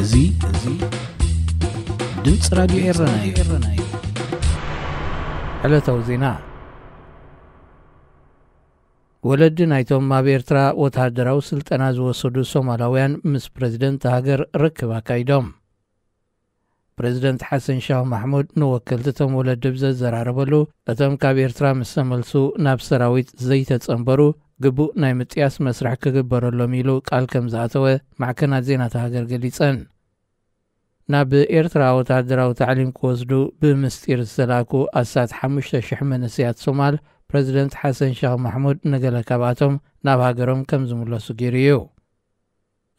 እዚ እዚ ድምፂ ራዲዮ ኤረና እዩ። ዕለታዊ ዜና። ወለዲ ናይቶም ኣብ ኤርትራ ወተሃደራዊ ስልጠና ዝወሰዱ ሶማላውያን ምስ ፕረዚደንት ሃገር ርክብ ኣካይዶም። ፕረዚደንት ሓሰን ሻህ ማሕሙድ ንወከልቲ እቶም ወለዲ ብዘዘራረበሉ፣ እቶም ካብ ኤርትራ ምስ ተመልሱ ናብ ሰራዊት ዘይተጸንበሩ ግቡእ ናይ ምጥያስ መስርሕ ክግበረሎም ኢሉ ቃል ከም ዝኣተወ ማዕከናት ዜናታ ሃገር ገሊጸን። ናብ ኤርትራ ወተሃደራዊ ታዕሊም ክወስዱ ብምስጢር ዝተላእኩ ኣስታት ሓሙሽተ ሽሕ መንእሰያት ሶማል፣ ፕረዚደንት ሓሰን ሻህ ማሕሙድ ንገለ ካብኣቶም ናብ ሃገሮም ከም ዝምለሱ ገይሩ እዩ።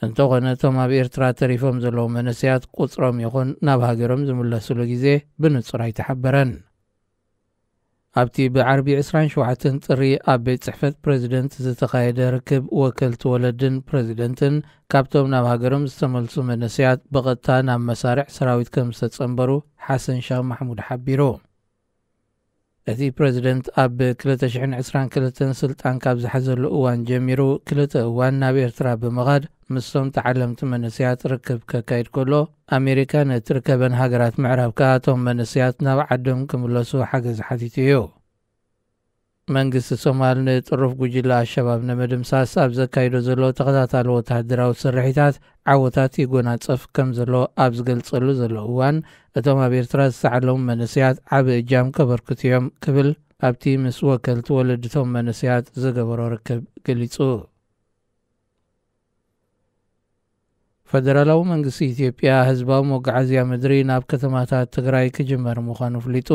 እንተኾነ፣ እቶም ኣብ ኤርትራ ተሪፎም ዘለዉ መንእሰያት ቁጽሮም ይኹን ናብ ሃገሮም ዝምለስሉ ግዜ ብንጹር ኣይተሓበረን። ኣብቲ ብዓርቢ ዕስራን ሸውዓተን ጥሪ ኣብ ቤት ጽሕፈት ፕረዚደንት ዝተኻየደ ርክብ፣ ወከልቲ ወለድን ፕረዚደንትን ካብቶም ናብ ሃገሮም ዝተመልሱ መንእሰያት ብቐጥታ ናብ መሳርዕ ሰራዊት ከም ዝተጸንበሩ ሓሰን ሻህ ማሕሙድ ሓቢሩ። እቲ ፕረዚደንት ኣብ ክልተ ሽሕን ዕስራን ክልተን ስልጣን ካብ ዝሓዘሉ እዋን ጀሚሩ፣ ክልተ እዋን ናብ ኤርትራ ብምኻድ ምስቶም ተዓለምቲ መንእሰያት ርክብ ከካይድ ከሎ፣ ኣሜሪካ ንእትርከበን ሃገራት ምዕራብ ከኣ እቶም መንእሰያት ናብ ዓዶም ክምለሱ ሓገዝ ሓቲቱ እዩ። መንግስቲ ሶማል ንጥሩፍ ጉጅለ ኣልሸባብ ንምድምሳስ ኣብ ዘካይዶ ዘሎ ተኸታታሊ ወተሃደራዊ ስርሒታት ዓወታት ይጎናጸፍ ከም ዘሎ ኣብ ዝገልጸሉ ዘሎ እዋን፣ እቶም ኣብ ኤርትራ ዝተዓለሙ መንእሰያት ዓቢ እጃም ከበርክቱ እዮም ክብል ኣብቲ ምስ ወከልቲ ወለድቶም መንእሰያት ዝገበሮ ርክብ ገሊጹ። ፈደራላዊ መንግስቲ ኢትዮጵያ ህዝባዊ መጓዓዝያ ምድሪ ናብ ከተማታት ትግራይ ክጅመር ምዃኑ ኣፍሊጡ።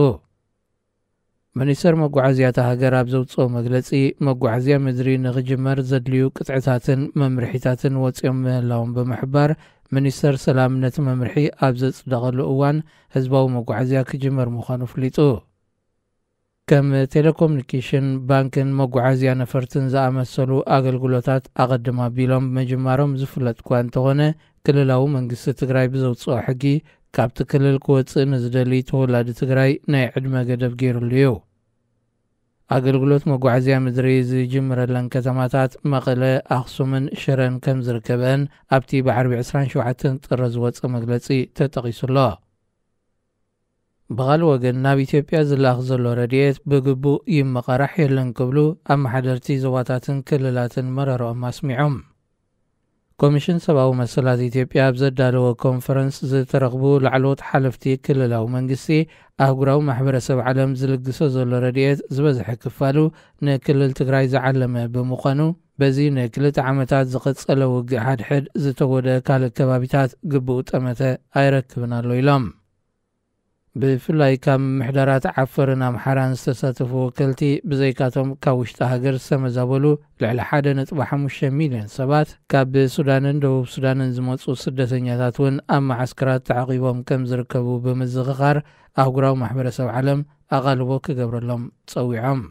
ሚኒስተር መጓዓዝያ እታ ሃገር ኣብ ዘውጽኦ መግለጺ፣ መጓዓዝያ ምድሪ ንኽጅመር ዘድልዩ ቅጥዕታትን መምርሒታትን ወጺኦም ምህላዎም ብምሕባር፣ ሚኒስተር ሰላም ነቲ መምርሒ ኣብ ዘጽደቐሉ እዋን ህዝባዊ መጓዓዝያ ክጅመር ምዃኑ ኣፍሊጡ። ከም ቴሌኮሙኒኬሽን፣ ባንክን መጓዓዝያ ነፈርትን ዝኣመሰሉ ኣገልግሎታት ኣቐድም ኣቢሎም ምጅማሮም ዝፍለጥ እኳ እንተኾነ፣ ክልላዊ መንግስቲ ትግራይ ብዘውፅኦ ሕጊ፣ ካብቲ ክልል ክወፅእ ንዝደሊ ተወላዲ ትግራይ ናይ ዕድመ ገደብ ገይሩሉ እዩ። ኣገልግሎት መጓዓዝያ ምድሪ ዝጅምረለን ከተማታት መቐለ፣ ኣኽሱምን ሽረን ከም ዝርከበን ኣብቲ ብዓርቢ ዕስራን ሸውዓተን ጥሪ ዝወፀ መግለፂ ተጠቒሱ ኣሎ። ብኻልእ ወገን፣ ናብ ኢትዮጵያ ዝላኽ ዘሎ ረድኤት ብግቡእ ይመቐራሕ የለን ክብሉ ኣመሓደርቲ ዞባታትን ክልላትን መረረኦም ኣስሚዖም። ኮሚሽን ሰብኣዊ መሰላት ኢትዮጵያ ኣብ ዘዳለዎ ኮንፈረንስ ዝተረኽቡ ላዕለዎት ሓለፍቲ ክልላዊ መንግስቲ፣ ኣህጉራዊ ማሕበረሰብ ዓለም ዝልግሶ ዘሎ ረድኤት ዝበዝሐ ክፋሉ ንክልል ትግራይ ዝዓለመ ብምዃኑ፣ በዚ ንክልተ ዓመታት ዝቐጸለ ውግእ ሓድሕድ ዝተጎድአ ካልእ ከባቢታት ግቡእ ጠመተ ኣይረክብን ኣሎ ኢሎም። ብፍላይ ካብ ምምሕዳራት ዓፈርን ኣምሓራን ዝተሳተፉ ወከልቲ፣ ብዘይካቶም ካብ ውሽጢ ሃገር ዝተመዛበሉ ልዕሊ ሓደ ነጥቢ ሓሙሽተ ሚልዮን ሰባት፣ ካብ ሱዳንን ደቡብ ሱዳንን ዝመጹ ስደተኛታት እውን ኣብ መዓስከራት ተዓቒቦም ከም ዝርከቡ ብምዝኽኻር፣ ኣህጉራዊ ማሕበረሰብ ዓለም ኣቓልቦ ክገብረሎም ጸዊዖም።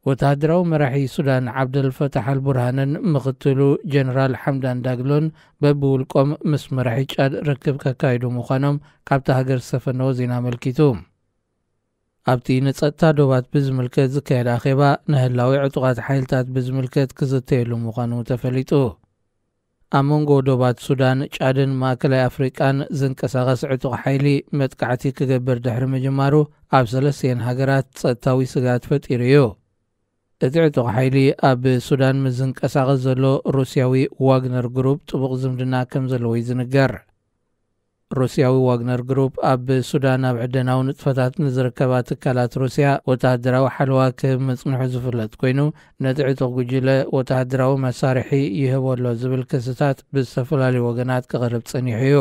ወተሃደራዊ መራሒ ሱዳን ዓብደል ፈታሕ ኣልቡርሃንን ምኽትሉ ጀነራል ሓምዳን ዳግሎን በብውልቆም ምስ መራሒ ጫድ ርክብ ከካይዱ ምዃኖም ካብታ ሃገር ዝተፈነወ ዜና ኣመልኪቱ። ኣብቲ ንጸጥታ ዶባት ብዝምልከት ዝካየድ ኣኼባ፣ ንህላዌ ዕጡቓት ሓይልታት ብዝምልከት ክዝተየሉ ምዃኑ ተፈሊጡ። ኣብ መንጎ ዶባት ሱዳን፣ ጫድን ማእከላይ ኣፍሪቃን ዝንቀሳቐስ ዕጡቕ ሓይሊ መጥቃዕቲ ክገብር ድሕሪ ምጅማሩ፣ ኣብ ሰለስቲኤን ሃገራት ጸጥታዊ ስግኣት ፈጢሩ እዩ። እቲ ዕጡቕ ሓይሊ ኣብ ሱዳን ምስ ዝንቀሳቐስ ዘሎ ሩስያዊ ዋግነር ግሩፕ ጥቡቕ ዝምድና ከም ዘለዎ እዩ ዝንገር። ሩስያዊ ዋግነር ግሩፕ ኣብ ሱዳን ኣብ ዕደናዊ ንጥፈታት ንዝርከባ ትካላት ሩስያ ወተሃደራዊ ሓለዋ ክህብ ምጽንሑ ዝፍለጥ ኮይኑ፣ ነቲ ዕጡቕ ጉጅለ ወተሃደራዊ መሳርሒ ይህቦ ኣሎ ዝብል ክስታት ብዝተፈላለዩ ወገናት ክቐርብ ጸኒሑ እዩ።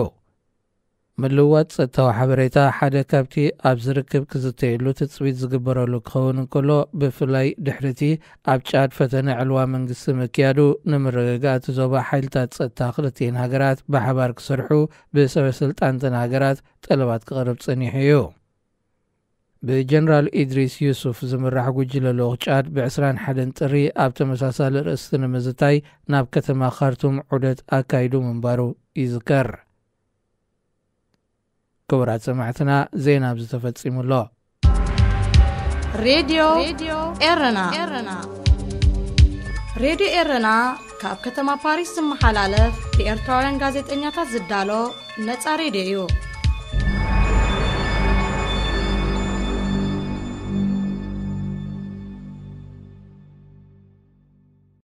ምልውዋጥ ጸጥታዊ ሓበሬታ ሓደ ካብቲ ኣብዚ ርክብ ክዝተየሉ ትጽቢት ዝግበረሉ ክኸውን እንከሎ፣ ብፍላይ ድሕሪቲ ኣብ ጫድ ፈተነ ዕልዋ መንግስቲ ምክያዱ፣ ንምርግጋእ እቲ ዞባ ሓይልታት ጸጥታ ክልቲኤን ሃገራት ብሓባር ክሰርሑ ብሰበ ስልጣንተን ሃገራት ጠለባት ክቐርብ ጸኒሑ እዩ። ብጀነራል ኢድሪስ ዩሱፍ ዝምራሕ ጉጅለ ልኡኽ ጫድ ብ ዕስራን ሓደን ጥሪ ኣብ ተመሳሳሊ ርእስቲ ንምዝታይ ናብ ከተማ ካርቱም ዑደት ኣካይዱ ምንባሩ ይዝከር። ክቡራት ሰማዕትና፣ ዜና ኣብዚ ተፈጺሙ ኣሎ። ሬድዮ ኤረና። ሬድዮ ኤረና ካብ ከተማ ፓሪስ ዝመሓላለፍ ብኤርትራውያን ጋዜጠኛታት ዝዳሎ ነጻ ሬድዮ እዩ።